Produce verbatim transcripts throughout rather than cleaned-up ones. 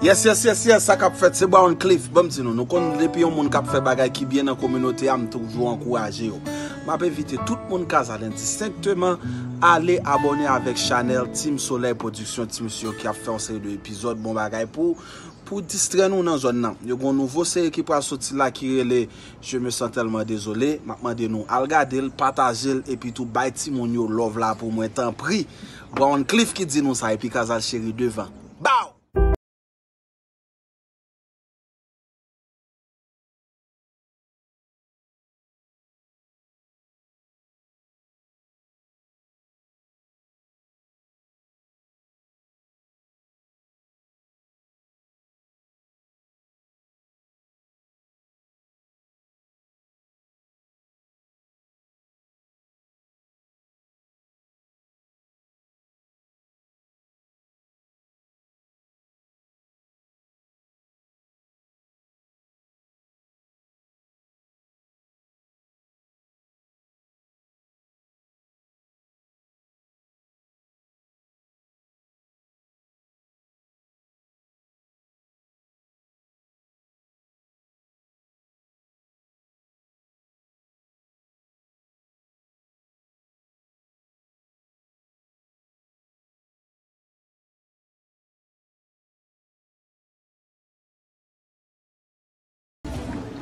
Yes, yes, yes, yes, sa k ap fèt, se Brown Cliff. Ban m di nou, nou konn depi yon moun k ap fè bagay ki byen nan kominote a, m toujou ankouraje yo. M ap envite tout moun Kazalen distenkteman ale abòne avèk chanèl Team Solèy Production, ti mesye yo ki ap fè yon seri de epizòd bon bagay pou, pou distrè nou nan zòn nan. Yo gen yon nouvo seri ki pral soti la ki rele Je me sens tellement désolé. M ap mande nou al gade l, pataje l, epi tou bay timoun yo love la pou mwen, tanpri. Brown Cliff ki di nou sa, epi Kazal Cheri devan. Bow!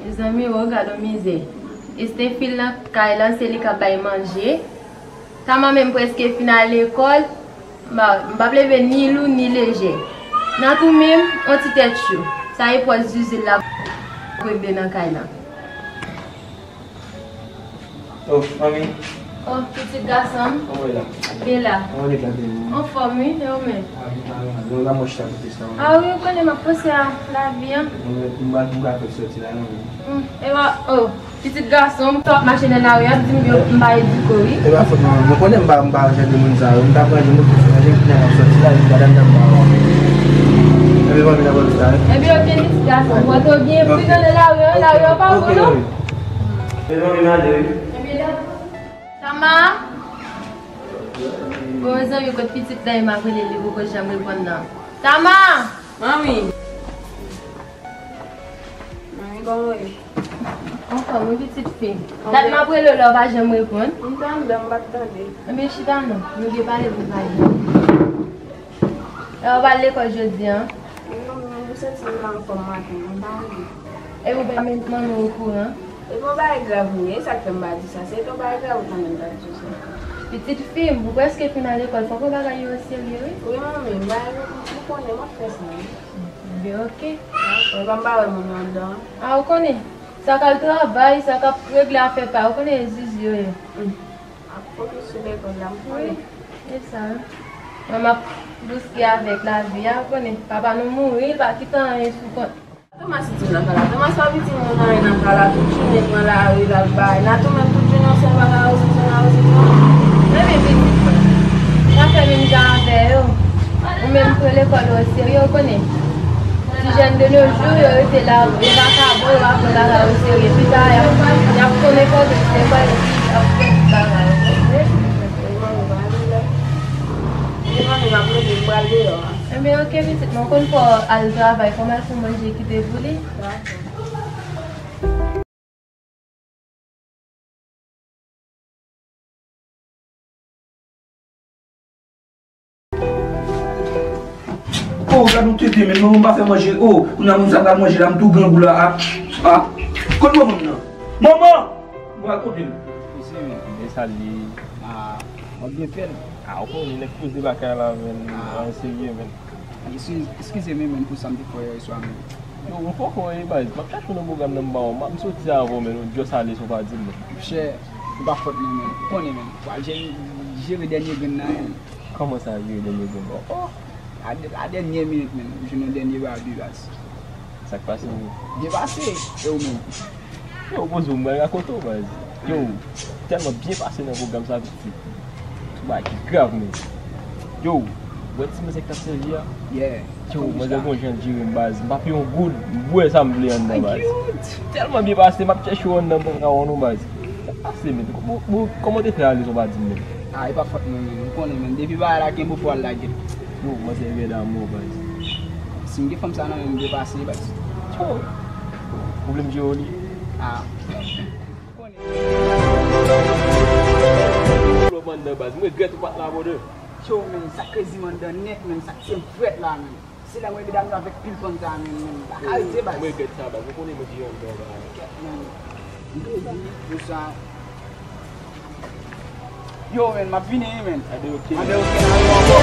Mezanmi, o gad on mizè. Estefil nan kay la, se li k ap bay manje. Tama menm prèske fin al lekòl. M pa, m p ap leve ni lou ni lejè. Natou menm, on ti tèt cho. Sa e pòz Zizi la regle nan kay la. Oh, manmi. Oh, pitit gason m. Kòman w ye la? Byen la. Kòman w ye la, byen? Anfòm, wi, e ou menm? Ah, m pa mal. Non, la mwen chita kote sa. Ah wi, ou konnen m ap panse a lavi an. Mwen, m pa, m pa fèk sòti la, non. Hmm, e wa, oh, pitit gason m, sa w ap mache nan lari a, ap di m yo, m pa edike w, wi. E pa fòt mwen, mwen konnen m pa, m pa jan de moun sa yo, m t ap ranje moto, m ranje kounya m ap sòti la, epi madanm nan pa wè. Epi manmi nan pòs la, wi. Epi ok, pitit gason m, pote w byen, pridan nan lari an, lari an pa bon, non. Mezanmi, m ale, wi. Ebyen, dakò. Tama! Bon, mezanmi, kot pitit la ye, m ap rele li, li poko janm reponn nan. Tama! Manmi! Manmi, kòman w ye? Anfòm, wi, pitit fi. Dat m ap rele w la, ou pa janm reponn. M te anndan, m pa t tande. Ebyen, chita non. Nou gen pale pou pale. E w pa al lekòl jodi a? Non, mwen, m santi m pa anfòm maten an, m pa rive. E ou pa met manman w okouran? E bon bagay grav li ye, e sa k fè m pa di sa? Se te yon bagay grav ou ta menm ta di sa. Pitit fi m, ou prèske fin al lekòl, fòk wè bagay yo oserye, wi. Wi, manmi, m pa, ou konnen m ap fè sa, wi. Ebyen, ok. Ou pa m pa wè moun yo anndan an? A, ou konnen. Sa k al travay, sa k ap regle afè pa yo, ou konnen e Zizi yo ye. Hmm. Ap fokis sou lekòl la, m konnen. Wi, e sa. Mwen m ap bouske avèk lavi a, ou konnen. Papa nou mouri, li pa kite anyen sou kont. Tomas di m nan kay la. Tomas pa piti moun anyen nan kay la, tout jounen pran lari l ap bay. Natou menm tout jounen yon sèl bagay, Roseton, Roseton. Ebyen pitit mwen, sa fè menm jan avè yo. Ou menm pran lekòl ou oserye, ou konnen. Ti jèn de nos jours, yo rete la, yo vakabon, yo pa pran bagay oserye. Pita, y ap, y ap konnen kote se lekòl epi y ap fè tout bagay. Ebyen, ok, pitit mwen, konn fò al travay, fò m al fè manje kite pou li. Oh, gad yon tenten, men manman m pa fè manje. Oh, kounye a moun sa pral manje la, m tou grangou la. Ah, ah. Kot manman m nan? Manman! Mwen al kote l. Mesye, men, men sa li. Ah, mwen byen fè l. Ah, ou konnen nèg koze lakay la, men, ah, serye, men. Eskize, eskize m, men, pou sa m te fè yè swa, men. Yo, m poko ye, baz. M ap chache w nan pwogram nan, m pa wè w. M soti avan w, men, ou just ale san w pa di m, men. Monchè, se pa fòt mwen, men. Ou konnen, men. Pral jere, jere dènye grenn nan, men. Kòman sa, jere dènye grenn nan? Oh! A, a dènye minit, men. M jwenn yon dènye babi, baz. Sa k pase, men? Byen pase. E ou menm? Yo, poze w, m pral rakonte w, baz. Yo, tèlman byen pase nan pwogram sa, pitit. Yon bagay ki grav, men. Yo, ou wè ti manzè k t ap sèvi a? Yeah. Yo, manzè gon jan l jere m, baz. M pa peye yon goud, m bwè sa m vle anndan, baz. Tèlman byen pase, m ap chèche w anndan, m pa ka wè w non, baz. Sa k pase, men? Kòman, kòman w te fè ale san w pa di m, men? Ah, e pa fòt mwen, men. Ou konnen, men. Depi bagay la gen bon, fò w al lage l. Yo, manzè rèd amò, baz. M gen fanm sa nan men m depase, baz. Cho. Pwoblèm jewoli. Ah. Konnen. Flow Manda baz, m regrèt ou pa t la, brother. Cho, menn, sa k Crazy Manda nèt, menn, sa k se frèt la, menn. Se la mwen medam yo avèk pil pann sa menm, menm. Pa ka rete, baz. Mwen regrèt sa, baz. Ou konnen mwen se yon nèg, baz. Kèt, menm. M te di, pou sa. Yo, menn, m ap vini, wi, menn. Ade, ok. Ade, ok, nan yo ankò.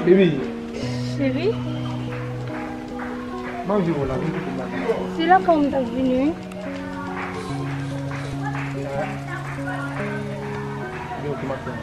Baby. Cheri. M ap vin wè w la, vin kote m la. Se la kòm m t ap vini, wi. Vin kote m ap tann.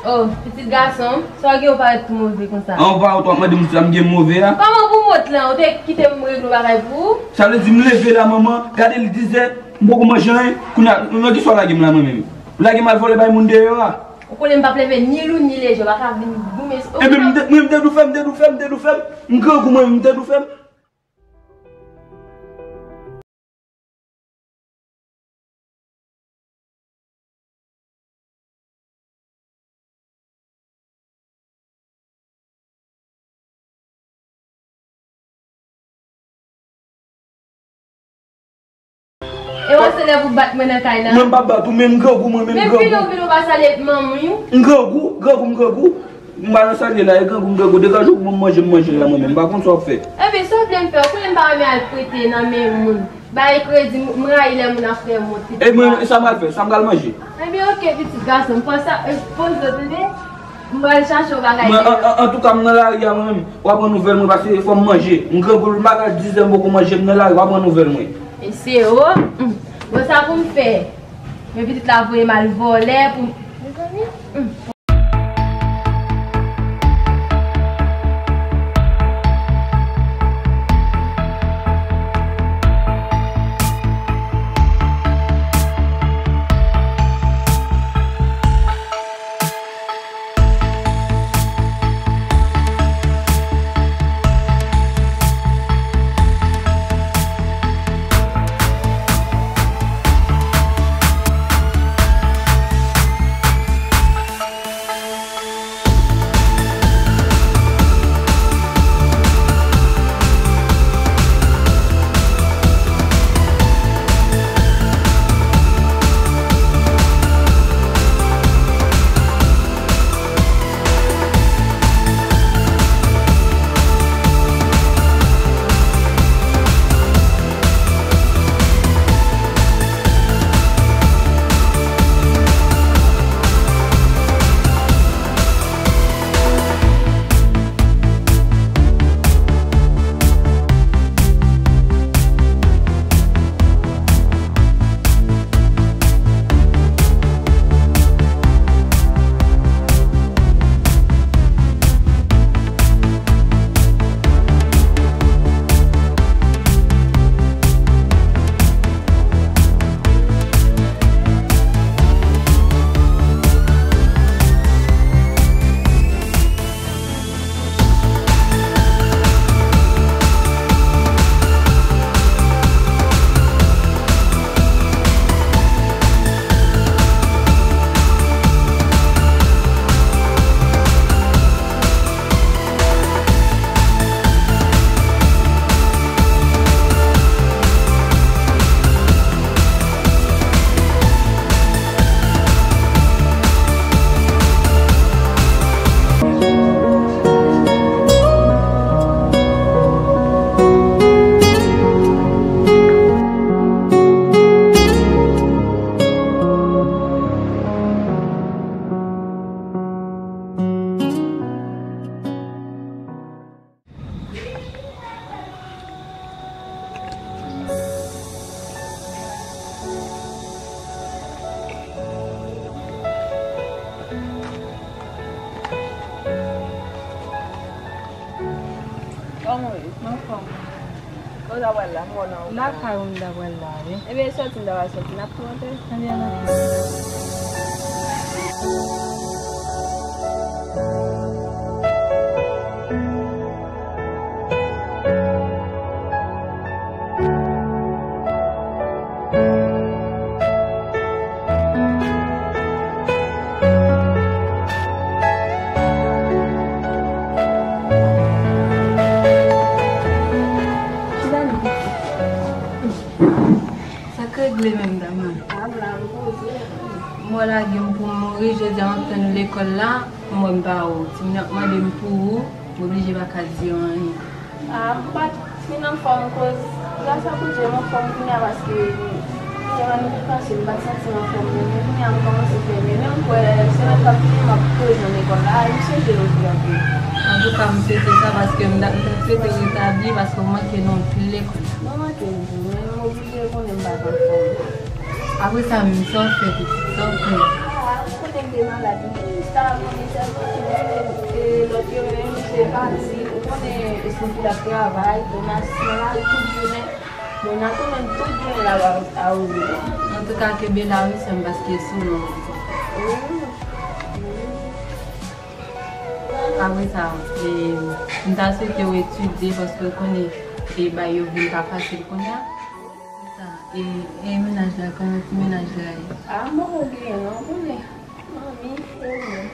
Oh, pitit gason, sa w gen ou parèt tou move konsa? An, ou pa wè w ap mande m sa m gen move a? Kòman pou mont lan? Ou te kite m regle bagay pou ou? Sa vle di m leve la, manman, gade l dizè, m poko manje anyen. Kounye a, nan kisa w lage m la, mwen menm? Ou lage m al vòlè bay moun deyò a? Ou konnen m p ap leve ni lou ni lejè, ou pa ka vin goumen. Ebyen, m te, mwen, m te dou fè m, m te dou fè m, m te dou fè m. M grangou, mwen, m te dou fè m. E w a se lè pou bat mwen nan kay la? Mwen m pa bat ou, men m grangou, mwen menm grangou. Men vini w vini w pa salye manman w. M grangou, grangou, m grangou. M pa nan salye la, e grangou m grangou. Degaje w pou mwen manje, m manje la mwen menm. M pa konn sa w ap fè. Ebyen, sa w vle m fè? Ou konnen m pa renmen al prete nan men moun. Bay kredi, m rayi lè moun ap fè mont. E mwen, sa m pral fè? Sa m pral manje. Ebyen, oke, pitit gason m, pran sa, e, poze w, tande? M pral chache w bagay deyò. Antouka, m nan lari a mwen menm. W a pran nouvèl mwen, paske fò m manje. M grangou, m pa ka dizè m poko manje, m nan lari, w a pran nouvèl mwen. Mesye o, hmm. Bon, sa pou m fè? Men pitit la voye m al vòlè pou m. Mezanmi. Hmm. Kòman w ye? Anfòm. Kote w ta pral la? M wè w nan wout la. Lakay ou m ta pral la, wi. Ebyen, sòti m ta pral sòti. N ap tou antre. Ebyen, n ap tou. Vle menm dam nan. Mwen lage m pou m mouri, jodi a m ap tann ou lekòl la, m wè m pa wè w. Timoun yo ap mande m pou ou, m oblije pa ka di yo anyen. Ah, m pa t fin anfòm koz, gras a Bondye, m anfòm kounye a paske kounye a m te panse m pa t santi m anfòm menm, men kounye a m kòmanse fè mye. Men m kwè semèn k ap vini m ap prezan lekòl la, e m sonje w tou anpil. Antouka, m swete sa paske m ta, m ta swete w retabli paske w manke nou anpil lekòl la. Mwen manke w tou, men m oblije konnen m pa t anfòm. Apre sa menm, sa w fè pitit, sa w fè? Ah, ou konnen m te malad wi, sa konnen sèlman ki konnen, e lòt yo menm se pati, ou konnen Esmouki l ap travay, Tomas nan lari tout jounen. Bon, n a tounen tout jounen l ap a, a ouvri. Antouka, kenbe la wi sè m, paske sou nou ankò. Wi. Apre sa, e, m ta swete w etidye, paske w konnen, e, bagay yo vin pa fasil kounye a. Sa, e, e mennaj la, kòman ti mennaj la ye? Ah, m poko genyen non, ou konnen. Manmi, e ou menm?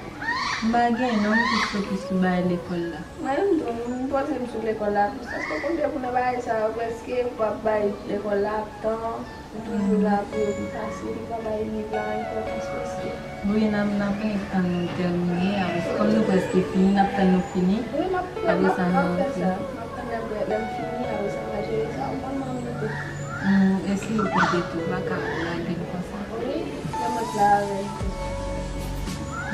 M pa genyen non, m plis fokis sou bagay lekòl la. Mwen menm tou, m poze m sou lekòl la plis, paske konn depi w nan bagay sa yo, prèske ou p ap bay lekòl la tan, ou toujou la pou yo pi fasil, ou pa bay liv la enpòtans prèske. Wi, n ap, n ap tann nou tèmine, apre, kòm nou prèske fini, n ap tann nou fini. Wi, m ap, m ap, m ap fè sa. M ap tann lè m, lè m fini, apre sa, m a jere sa, ou konn manmi tou. Hmm, e si ou konte tou, pa ka lage l konsa. Wi, lè mwen la avè l tou.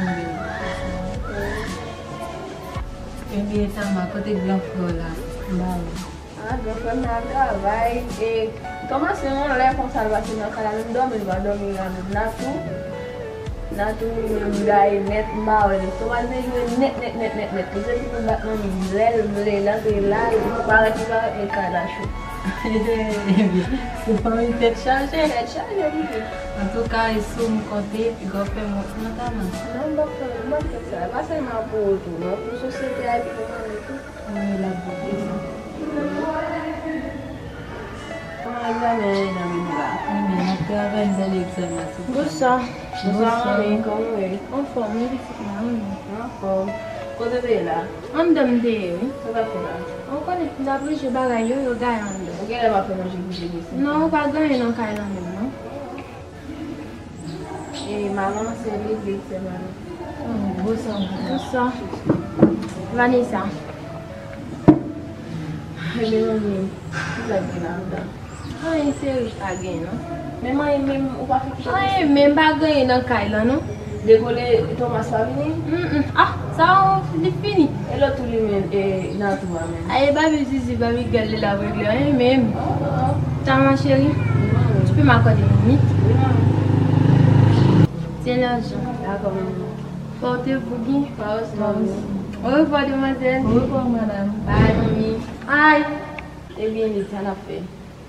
Enben, ou fè sa. Wi. Ebyen, Tama, kote gran frè w la? M pa wè. Ah, gran frè m nan ap travay. E Thomas menm yon lè konsa l pase nan kay la, menm dòmi l pa dòmi la menm. Natou, Natou li menm gaye nèt, m pa wè l. Thomas bezwen nèt, nèt, nèt, nèt, nèt. Li se ki pou bat manmi l lè l vle, l antre la, li parèt, li parèt, men kay la cho. Ebyen, se fanmi tèt chaje. Tèt chaje, wi. Antouka, e sou m konte, piga w fè m wont non, Tama. Non, m p ap fè, m p ap fè sa. Pa sèlman pou ou tou, non. Pou sosyete a epi pou manmi tou. Wi, l ap boute sa. Kòman egzamen an ye nan men nou la? Ebyen, n ap travay, n bèl egzamen an. Bonswa. Bonswa, manmi. Kòman w ye? Anfòm, wi, pitit mwen, wi. Anfòm. Kote w te ye la? Anndan m te ye, wi. Sa w t ap fè la? Ou konnen, m t ap ranje bagay yo, yo gaye anndan. Ou genlè pa fè manje pou jezi. Non, ou pa gen anyen nan kay lan menm, non. E, maman, sè Lili, sè Mami. Oh, bonswa, bonswa. Vanessa. Ebyen, manmi, ki sa k gen ladan? Anyen serye pa gen, non. Men manmi, menm, ou pa fè kouche. Anyen, men pa gen anyen nan kay lan, non. Dekole, Thomas pa vini? Mm, mm. Ah, sa, li fini. E lòt ou li menm, e, nan tou a menm? Ay, Babi Zizi, Babi Gèl, li la regle anyen menm. Oh, oh. Tama cheri, tu peux m'accorder une minute? Wi, manmi. Tiens l'argent. Dakò, manmi. Portez-vous bien. Toi aussi, manmi. Au revoir, demoiselle. Au revoir, madame. Bye, manmi. Bye. Ebyen, Lita, n ap fè.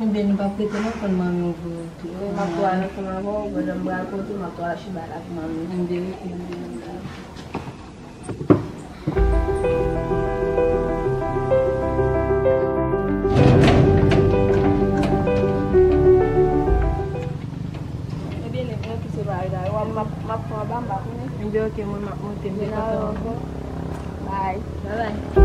Ebyen, nou p ap rete non, konn manmi w voye w tou. Wi, m ap tou al ansanm avè w, pandan m pral kote, m ap tou al achte bagay la pou manmi. Ebyen, ok, ebyen, ok. Ebyen, nèg mwen ki se bagay la, yo, m ap, m ap pran anba, m pa konnen. Ebyen, ok, mwen m ap monte, m te kontan. Bye. Bye bye.